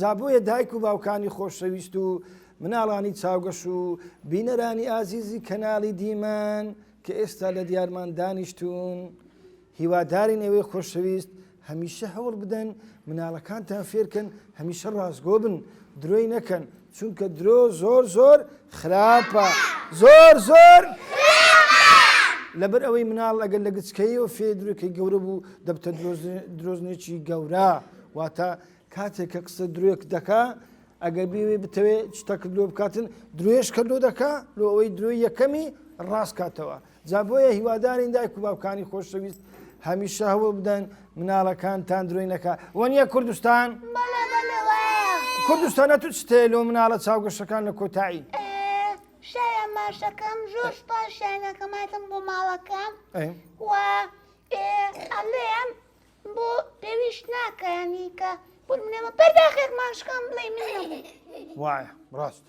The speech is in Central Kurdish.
جا بۆیە دایک و باوکانی خۆشەویست و مناڵانی چاوگەش و بینەرانی ئازیزی کەناڵی دیمەن کە ئێستا لە دیارمان دانیشتوون هیوادارین ئێوەی خۆشەویست هەمیشە هەوڵ بدەن مناڵەکانتان فێرکەن هەمیشە ڕاستگۆ بن درۆی نەکەن چونکە درۆ زۆر زۆر خراپە زۆر زۆر لەبەر ئەوەی مناڵ ئەگەر لە گچکەیەوە فێ درۆکەی گەورە بوو دەبتە درۆزنێکی گەورە واتە کاتێک کە قسە درۆیەک دەکا ئەگەر بیوێ بتەوێ شتەکت لۆ بکاتن درێژ کە لۆ دەکا لۆ ئەوەی درۆی یەکەمی ڕاست کاتەوە جا بۆیە هیوادارین دایک و باوکانی خۆشەویست هەمیشە هەوڵ بدەن مناڵەکانتان درۆی نەکا وەنیە کوردستان بەڵێ بەڵێ وایە. کوردستانە تو چتێ لۆ مناڵە چاوگەشەکان لە کۆتایی شایان باشەکەم زۆر سوپاس شایانەکەم هاتم بۆ ماڵەکەم و ئەڵێم بۆ پێویست ناکە ینی کە بۆ نمونە ئێمە پەرداخێکمان شکان بڵێی من نەبووم. وایە ڕاست.